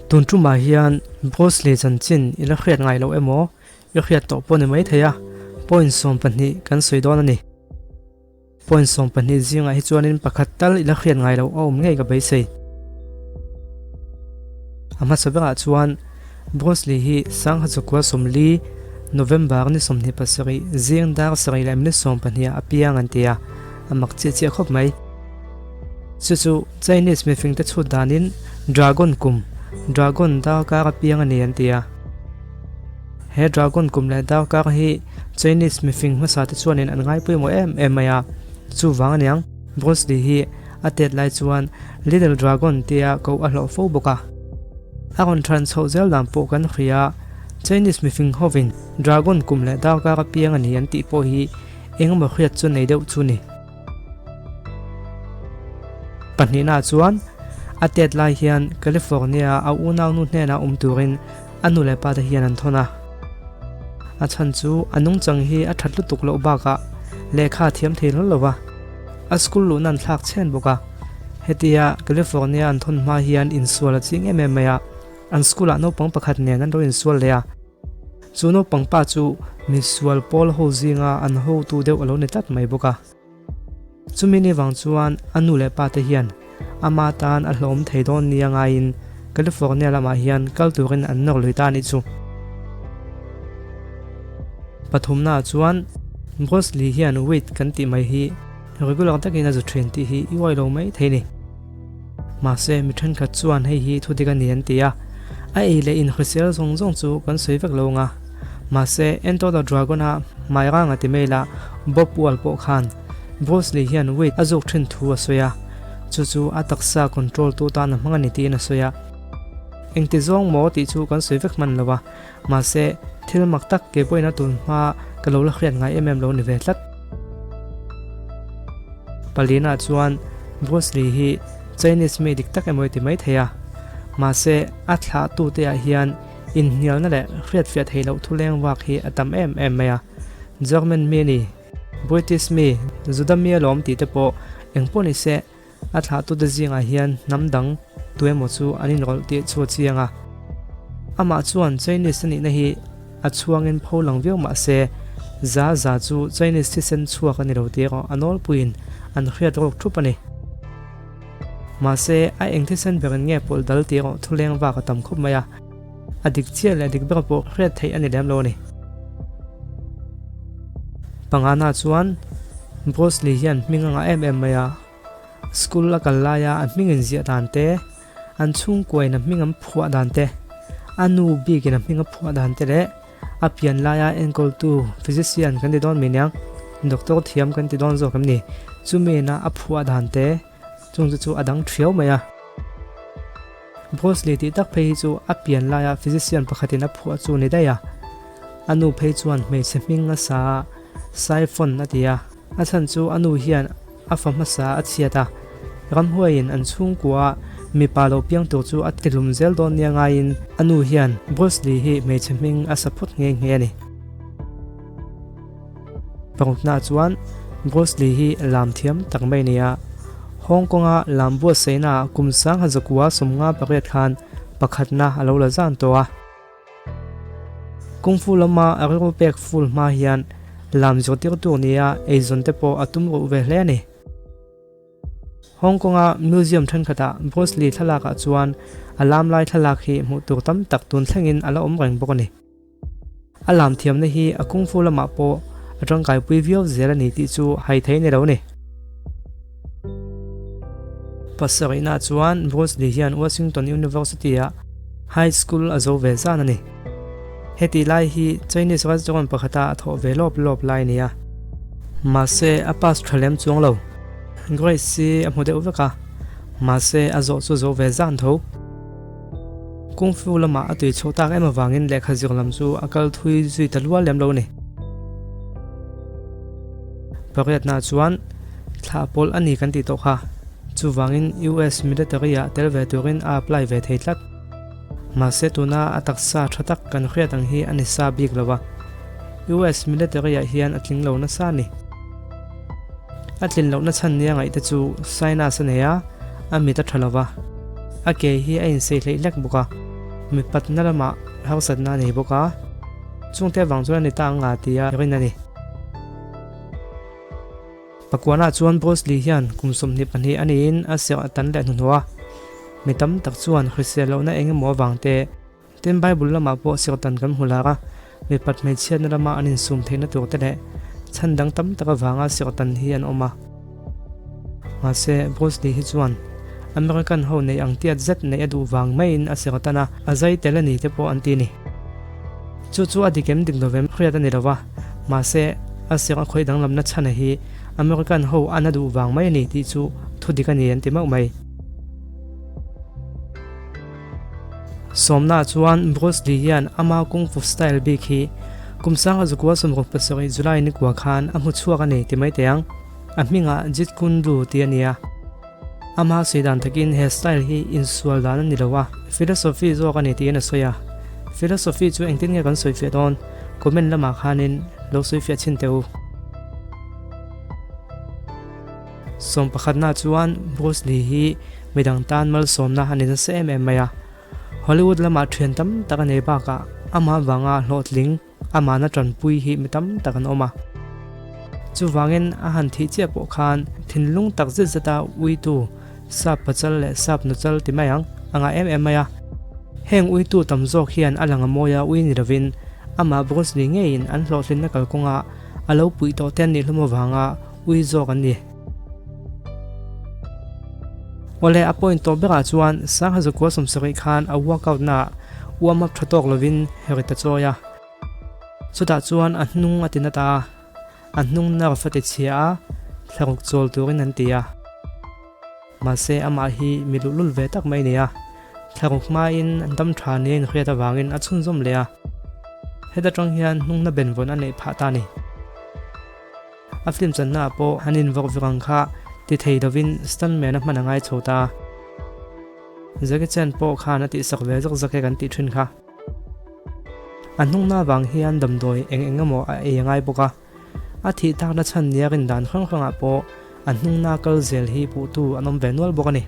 Tun tumah hian Bruce Lee chanchin i la hriat ngai loh emaw i hriat tawh pawh ni maithei a, point 12 kan sawi dawn a ni. Point 12 zingah hi chuanin pakhat tal i la hriat ngai loh a awm ngei ka beisei. A hmasa berah chuan Bruce Lee hi Sangha Chukua 40, November ni 27 zing dar sarih leh minute 12 ah a piang an ti a, a mak chiah chiah khawp mai. Chu chu Chinese mifingte chhut danin Dragon kum, Dragon darkar a piang a ni an ti a. He Dragon kum leh darkar hi Chinese mifing hmasa te chuanin an ngai pawimawh em em mai a, chuvang aniang Bruce Lee hi a tet lai chuan Little Dragon tia koh a hlawh fo bawk a. A rawn than chhoh zel dan pawh kan hria, Chinese mifing hovin Dragon kum leh darkar a piang a ni an tih pawh hi engemaw hriat chu nei deuh chu ni. Pahnihna chuan a tet lai hian California a unaunu hnenah awm turin a nu leh pa te hian an thawn a. A chhan chu a nungchang hi a that lutuk loh bakah lehkha a thiam thei hlawl lo va, a school luhna an thlak chhen bawk a. Hetia California an thawn hma hian insual a ching em em mai a, an school ah naupang pakhat nen an lo insual leh a. Chu naupang pa chu misual pawl ho zinga an hotu deuh a lo ni tlat mai bawk a. Chumi ni vang chuan a nu leh pa te hian ama tan a hlawm thei dawn nia ngaiin California lamah hian kal turin an nawr lui ta a nih chu. Pathumnaah chuan Bruce Lee hian weed kan tih mai hi regular takin a zu thin tih hi i uai lo mai thei ni. Mahse mi thenkhat chuan hei hi thu dik a ni an ti a, a ei leh inhrisel zawng zawng chu kan sawi vek lo ang a. Mahse Enter the Dragon a hmai rang a ti mai la, Bob Wall pawh khan Bruce Lee hian weed a zuk thin thu a sawi a, chu chu a taksa control tu tan a hmang a ni tiin a sawi a. Engti zawng maw tih chu kan sawi vek hman lo a, mahse thil mak tak ke pawhin a tun hma ka lo la hriat ngai em em lo ni ve tlat. Palina chuan Bruce Lee hi Chinese mi dik tak emaw i ti mai thei a, mahse a thlahtute ah hian Inhnialna leh hriatfiah theih loh thuleng vak hi a tam em em mai a, German mi a ni, British mi, Juda mi alawm tih te pawh eng pawh ni se, a thlahtute zingah hian hnam dang tu emaw chu an inrawlh tih chu a chiang a. Amah chuan Chinese a nihna hi a chhuangin pho lang viau mah se, za za chu Chinese thisen chhuak a ni lo tih erawh a nawlpuiin an hriat rawk thup a ni. Mahse, a eng thisen berin nge pawlh dal tih erawh thuleng vak a tam khawp mai a, a dik chiah leh dik ber pawh hriat theih a ni lem lo a ni. Pangana chuan Bruce Lee hian hming a ngah em em mai a, school a kal laia a hming inziah dan te, an chhungkuain a hming an phuah dan te, a nu bikin a hming a phuah dan te leh A pian laia enkawltu physician kan ti dawn mai aniang, doctor thiam kan ti dawn zawk em ni? Chumi ina a phuah dan te chung chu chu a dang thiau mai a. Bruce Lee tih tak phei hi chu a pian laia physician pakhatin a phuah chu ni daih a. A nu phei chuan hmeichhe hming a sa a, Siphon a ti a. A chhan chu a nu hian a fa hmasa a chhiat a, ramhuaiin an chhungkua mipa lo piang tur chu a tihlum zel dawn nia ngaiin a nu hian Bruce Lee hi hmeichhe hming a sa phawt nghe nghe a ni. Parukna chuan Bruce Lee hi lam thiam tak mai a ni a, Hong Kong-a lam buatsaihnaah kum 1958 khan pakhatna a lo la zan tawh a. Kung Fu lama a rilru pek full hma hian lam zirtirtu nia eizawn te pawh a tum ruh ve hle a ni. Hong Kong-a museum thenkhatah Bruce Lee thlalakah chuan a lam lai thlalak hi hmuh tur tam tak tun thlengin a la awm reng bawk a ni. A lam thiamna hi a Kung Fu lamah pawh a tangkaipui viau zel a ni tih chu hai thei ni lo a ni. Pasarihna chuan Bruce Lee hian Washington University-ah high school a zo ve zan a ni. Heti lai hi Chinese restaurant pakhata a thawh ve lawp lawp lai a ni a. Mahse, a pass tha lem chuang lo. Grace hi a hmu deuh vek a, mahse a zawh chu zo ve zan tho. Kung Fu lamah a tui chhoh tak em avangin lehkha zir lam chu a kal thui zui ta lual lem lo a ni. Pariatna chuan thla pawlh a ni kan tih tawh kha. Chuvangin US military ah tel ve turin a apply ve thei tlat. Mahse tuna a taksa tha tak kan hriat ang hi a ni sa bik lo a. US military ah hian a tling lo nasa a ni. A tlin lohna chhan nia ngaih te chu sinus a nei a, a mit a tha lo va. A ke hi a insei hleih hlek bawk a. Mipatna lamah harsatna a nei bawk a, chungte avang chuan a ni ta ang nga tia rin a ni. Pakuana chuan Bruce Lee hian kum 22 a niin a serh a tan leh hnuhnawh a, mi tam tak chuan hrisel lohna eng emaw avang te, tin Bible lamah pawh serh tan kan hmu lar a, mipat hmeichhiatna lama an insum theihna tur te leh chhan dang tam tak avanga serh tan hi an awm a. Mahse, Bruce Lee hi chuan American ho neih ang tiat zet neih a duh vang maiin a serh tan a, a zai tel a ni te pawh an ti a ni. Chu chu a dik em dik lovem hriat a ni lo va, mahse a serh a khawih danglamna chhana hi American ho an a duh vang mai a ni tih chu thu dik a ni an ti mauh mai. Sawmna chuan Bruce Lee hian ama Kung Fu style bik hi kum 1967 July nikua khan a hmu chhuak a ni ti mai teh ang. A hmingah Jeet Kune Do tih a ni a. Ama sawi dan takin he style hi insual dan a ni lo a, philosophy zawk a ni tiin a sawi a. Philosophy chu engtin nge kan sawi fiah dawn? Comment lamah khanin lo sawi fiah chhin teh u. Sawm pakhatna chuan Bruce Lee hi midang tan malsawmna a ni nasa em em mai a. Hollywood lamah thian tam tak a nei bakah amah vanga hlawhtling Amahna tanpui hi mi tam tak an awm a. Chuvangin a han thih chiah pawh khan thinlung tak zet zeta uitu sap pachal leh sap nuchal ti mai ang a ngah em em mai a. Heng uitu tam zawk hian a lang a mawi a ui ni lovin amah Bruce Lee ngeiin an hlawhtlinna kalkawnga a lo puih tawh te an nih hlawm avanga ui zawk an ni. Awle a point tawh berah chuan Sangha Zakua 70 khan a workout naah warm up tha tawk lovin rit a chawi a. Chutah chuan a hnung a ti na ta a, a hnung nerve a ti chhia a, thlaruk chawl turin an ti a. Mahse amah hi mi luhlul ve tak mai a ni a, thlaruk hmain dam tha nia inhriat avangin a chhunzawm leh a. Heta tang hian hnungna benvawn a neih phah ta a ni. A film channa ah pawh an invawk vek ang kha ti thei lovin stuntman a hman a ngai chho ta. Jackie Chan pawh khan a tihsak ve zak zak e kan tih thin kha. A hnungna avang hian damdawi eng eng emaw a ei a ngai bawk a. A thih takna chhan nia rin dan hrang hrangah pawh a hnungna kal zel hi puhtu an awm ve nual bawk a ni.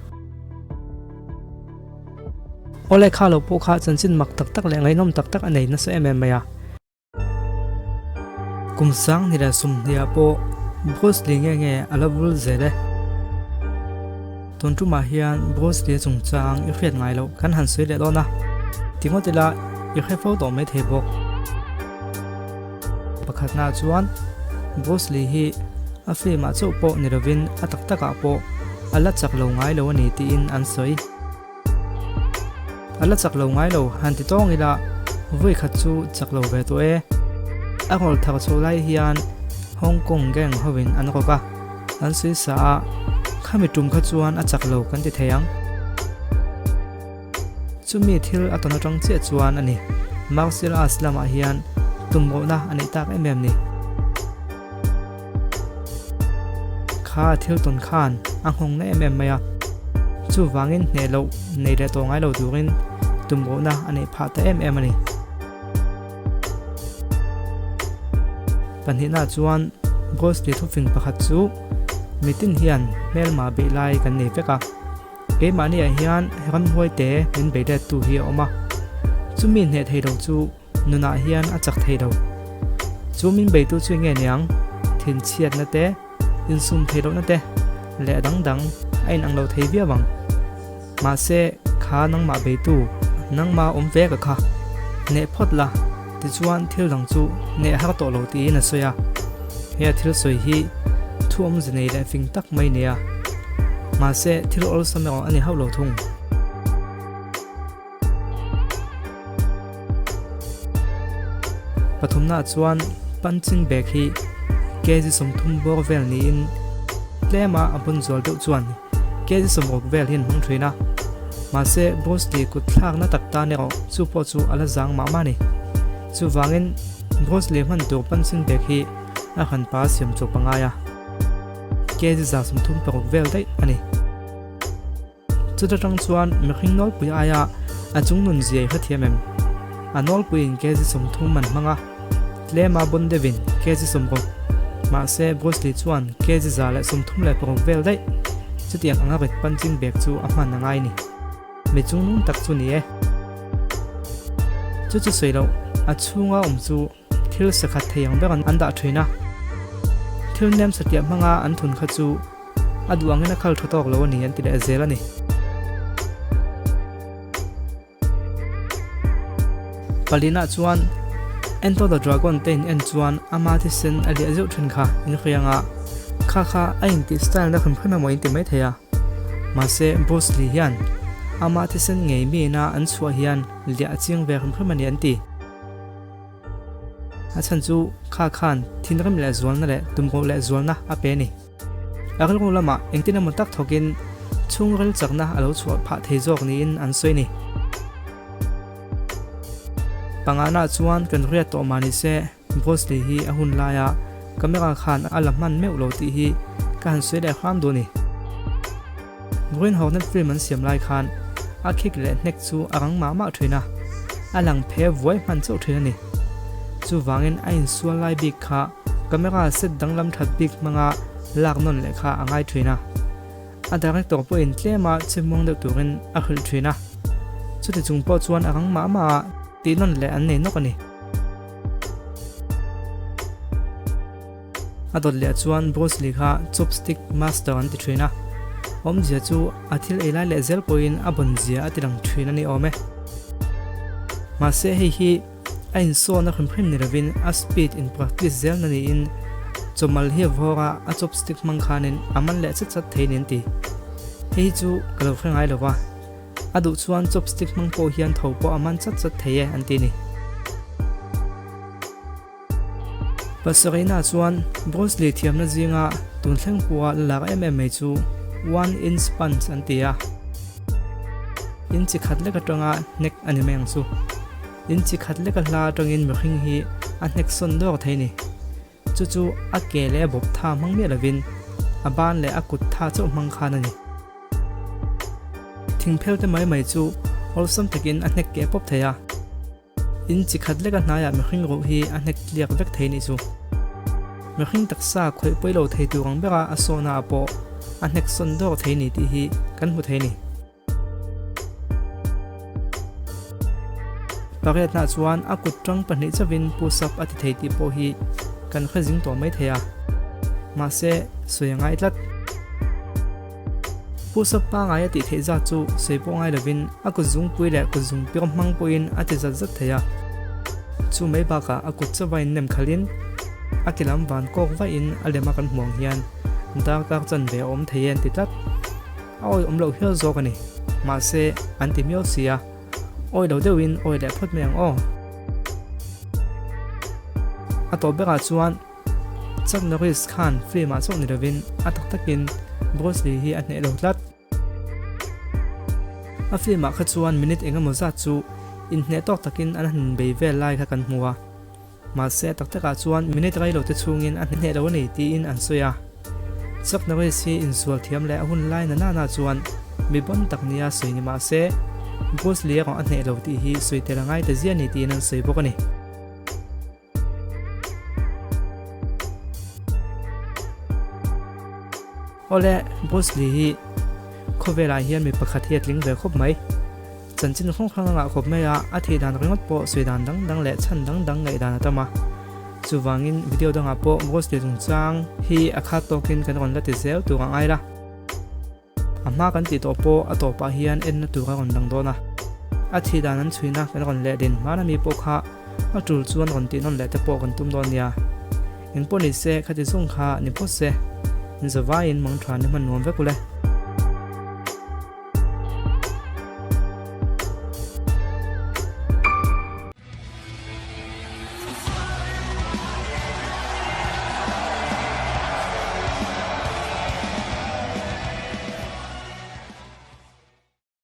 Awle kha lo pawh kha chanchin mak tak tak leh ngaihnawm tak tak a nei nasa em em mai a. Kum sang ni leh sawmhnih ah pawh Bruce Lee nge nge a la vul zel e. Tun tumah hian Bruce Lee chungchang i hriat ngai loh kan han sawi leh dawn a, ti ngawt ila i hre fo tawh mai thei bawk. Pakhatna chuan Bruce Lee hi a film ah chauh pawh ni lovin a tak takah pawh a la chak lo ngai lo a ni tiin an sawi. A la chak lo ngai lo, han ti tawng ila vawi khat chu chak lo ve tawh e. A rawl thar chhoh lai hian Hong Kong gang hovin an rawk a, an sawi sa a, khami tum kha chuan a chak lo kan ti thei ang. Chumi thil a tawn atang chiah chuan a ni, martial arts lamah hian tumruhna a neih tak em em ni. Kha thil tawn khan a nghawng na em em mai a, chuvangin hneh loh nei leh tawh ngai lo turin tumruhna a neih phah ta em em a ni. Pahnihna chuan Bruce Lee thufing pakhat chu mitin hian hmelma beih lai kan nei vek a, keimahniah hian ramhuai te min bei lettu hi a awm a, chumi hneh thei lo chu Nunah hian a chak thei lo. Chu min beitu chu nge niang? Thinchhiatna te, insum thei lohna te leh a dang dang a inang lo thei viau ang. Mahse, kha nangmah beitu, nangmah awm ve ka kha. Hneh phawt la, tichuan thil dang chu hneh har tawh lo tiin a sawi a. He a thil sawi hi thu awmze nei leh fing tak mai nia. Mahse, thil awlsam erawh a ni hauh lo thung. Pathumna chuan punching bag hi kg 30 bawr vel niin tlema a bun zual deuh chuan kg 60 vel hi an hmang thin a. Mahse Bruce Lee kut thlakna tak tan erawh chu pawh chu a la zang mah mah a ni. Chuvangin Bruce Lee hman tur punching bag hi a hranpa siam chawp a ngai a, kg 36 vel daih a ni. Chuta tang chuan mihring nawlpui aia a chung nun zia i hrethiam em? A nawlpuiin kg 30 an hmang a, tlema bawn deuhin kg 60. Mahse, Bruce Lee chuan kg 136 vel daih chutiang anga rit punching bag chu a hman a ngai ni. Mi chungnung tak chu ni e. Chu chu sawi loh, a chhunga awm chu thil sakhat thei ang ber an dah thin a. Thil nem satliah hmanga an thun kha chu a duh angin a khal tha tawk lo a ni an ti leh zel a ni. Palinah chuan Enter the Dragon te in en chuan ama thisen a liah zeuh thin kha in hria anga kha kha a intih style na hrim hrim emaw in ti mai thei a. Mahse Bruce Lee hian ama thisen ngei mi ina an chhuah hian liah a chiang ve hrim hrim a ni an ti. A chhan chu kha khan thinrim leh zualna leh tumruh leh zualna a pe a ni. A rilru lamah engtin emaw tak thawkin chhungril chakna a lo chhuah phah thei zawk niin an sawi a ni. Pangana chuan kan riat tawh mah ni se Bruce Lee hi a hun laia camera khan a la hman meuh lo tih hi ka han sawi leh hram duh a ni. Green Hornet film an siam lai khan a khik leh hnek chu a rang mah mah thin a, a lang phe vuai hman chauh thin a ni. Chuvangin a insual lai bik kha camera set danglam that bik hmanga lak nawn leh kha a ngai thin a. A director pawhin tlema che muang deuh turin a hrilh thin a. Chuti chung pawh chuan a rang mah mah a tih nawn leh an nei nawk a ni. A dawt leh chuan Bruce Lee kha chopstick master an ti thin a, awmzia chu a thil ei lai leh zel pawhin a bawn zia a ti lang thin a ni awm e. Mahse hei hi a insawn a hrim hrim ni lovin a speed in practice zel na niin chawmal hi a vawr a, a chopstick hmang khanin a man leh chat chat thei ni an ti. Hei hi chu ka lo hre ngai lo va, a duh chuan chopstick hmang pawh hian tho pawh a man chat chat thei e an ti a ni. Pasarihna chuan Bruce Lee thiamna zinga tun thleng pawha la lak em em mai chu One Inch Punch an ti a. Inchi khat lek atanga hnek a ni mai ang chu. Inchi khat leka hla atangin mihring hi a hnek sawn dawk thei ni. Chu chu a ke leh a bawp tha hmang miah lovin a ban leh a kut tha chauh hmang khan a ni. Thingphel te mai mai chu awlsam takin a hnek keh pawp thei a. In chi khat leka hnaiah mihring ruh hi a hnek tliak vek thei nih chu. Mihring taksa khawih pawi lo thei tur ang bera a sawhna ah pawh a hnek sawn dawr thei ni tih hi kan hmu thei ni. Pariatna chuan a kut tang pahnih chauhin push-up a ti thei tih pawh hi kan hre zing tawh mai thei a. Mahse, sawi a ngai tlat. Pu Sap pangai a tih theih zat chu sawi pawh ngai lovin a kut zungpui leh kut zungpir hmang pawhin a ti zat zat thei a. Chu mai bakah a kut chauha in nem khalhin a ti lam van kawk vaihin a lema kan hmuh ang hian darkar chanve a awm thei e an ti tlat. A awi awm loh hial zawk a ni. Mahse, an ti miau si a. Awi lo deuhin awi leh phawt mai ang aw. A tawp berah chuan. Chuck Norris khan film ah chauh ni lovin a tak takin Bruce Lee hi a hneh lo tlat. A film ah kha chuan minute eng emaw zat chu inhneh tawk takin an han inbei vel lai kha kan hmu a. Mahse a tak takah chuan minute rei lo te chhungin a hneh lo a ni tiin an sawi a. Chuck Norris hi insual thiam leh a hun lai na nana chuan mi bon tak nia sawi ni mahse Bruce Lee erawh a hneh lo tih hi sawi tel a ngai ta zia ni tiin an sawi bawk a ni. Awle, Bruce Lee hi khawvelah hian mi pakhat hi a tling ve khawp mai. Chanchin hrang hrang a ngah khawp mai a, a thih dan ringawt pawh sawi dan dang dang leh chhan dang dang ngaih dan a tam a. Chuvangin video dangah pawh Bruce Lee chungchang hi a khat tawkin kan rawn la ti zel tur ang aila. A hma kan tih tawh pawh a tawpah hian enna tur a rawn lang dawn a, a thih dan an chhuina kan rawn leh din hmana mi pawh kha a tul chuan rawn tih nawn leh te pawh kan tum dawn nia. Engpawh ni se khati zawng kha ni phawt se, in zavaiin mangtha ni hman nuam vek ule.